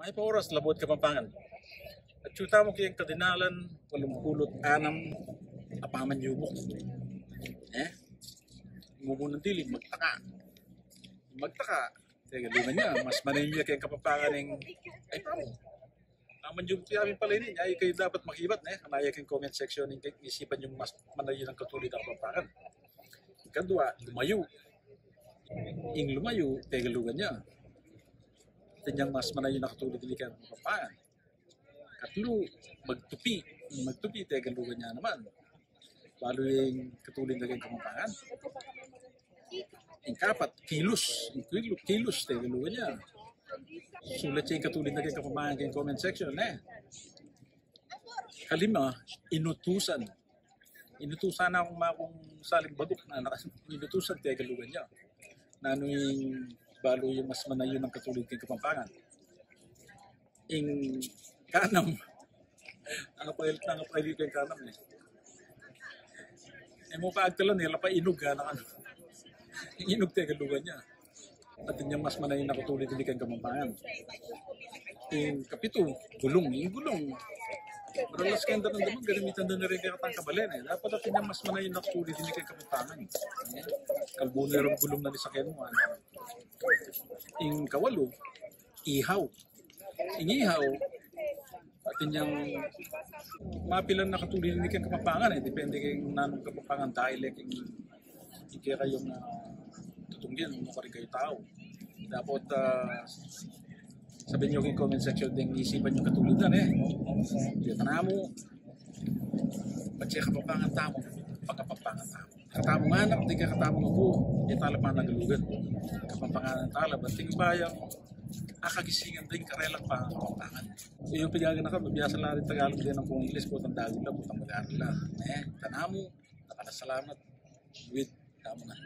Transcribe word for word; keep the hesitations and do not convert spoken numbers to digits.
Mayap a oras, Labuad Kapampangan. Atyu tamu keng kadinalan walumpulu't anam a pamanyubuk. Eh? Mumunang dili, magtaka. Magtaka, Tegalugan ya, mas manayun ya keng Kapampangan ing, ay, pamu. Pamanyubuk ya mi pala ini, ay kayu dapat makibat, ne? Kanaya keng comment section, ing isipan yung mas manayun a katulid a Kapampangan. Kadua, lumayu. Ing lumayu, Tegalugan ya. Atin yang mas manayun a katulid ini keng Kapampangan. Katlu, magtupi. Magtupi, Tegalugan ya naman. Balu ing katulid na keng Kapampangan. Ing kapat, kilos. Ing kilos, kilos, Tegalugan ya. Sulat ya ing katulid na keng Kapampangan keng comment section, eh. Kalima, inutusan. Inutusan na kung makung saling baguk na, na inutusan, Tegalugan ya. Nanu ing balu yung mas manayun a katulid keng Kapampangan? Ing kanam. Ang kapailit, ang kapailit yung kanam, eh. Eh, mu pa agtalan, eh, lapa inug, ah, na, ing inug, Tegalugan ya. Atin yang mas manayun a katulid ini keng Kapampangan. Ing kapitu, gulung. Ing gulung, maralas keng daramdaman, gamitan da na rin keng katang kabalen, eh. Dapat atin yang mas manayun a katulid ini keng Kapampangan. Kalbu na rin gulung na di sa kenu, ano. Ing kawalu, ihaw. Ing ihaw, atin yang mapilan a katulid ini keng Kapampangan, eh. Depende keng nanung Kapampangan dialect ing, ing kekayung, ah, tutungin, o karing kayu tau. Dapat, ah, sabian yu keng comment section deng isipan yu katulid na, eh. Keta namu, patse Kapampangan tamu, pagkapampangan tamu. Katamu ngan anak, deng katamu ngan apu, e tala panagalugan. Kapampangan tala, bang atin bayang akagisingan deng karelang pangakapampangan. Yung pigaganakan, mabiasa la rin Tagalog deng kung English, potang Dagu la, potang Magara la. Eh, kanamu, dakal a salamat. With tamu ngan.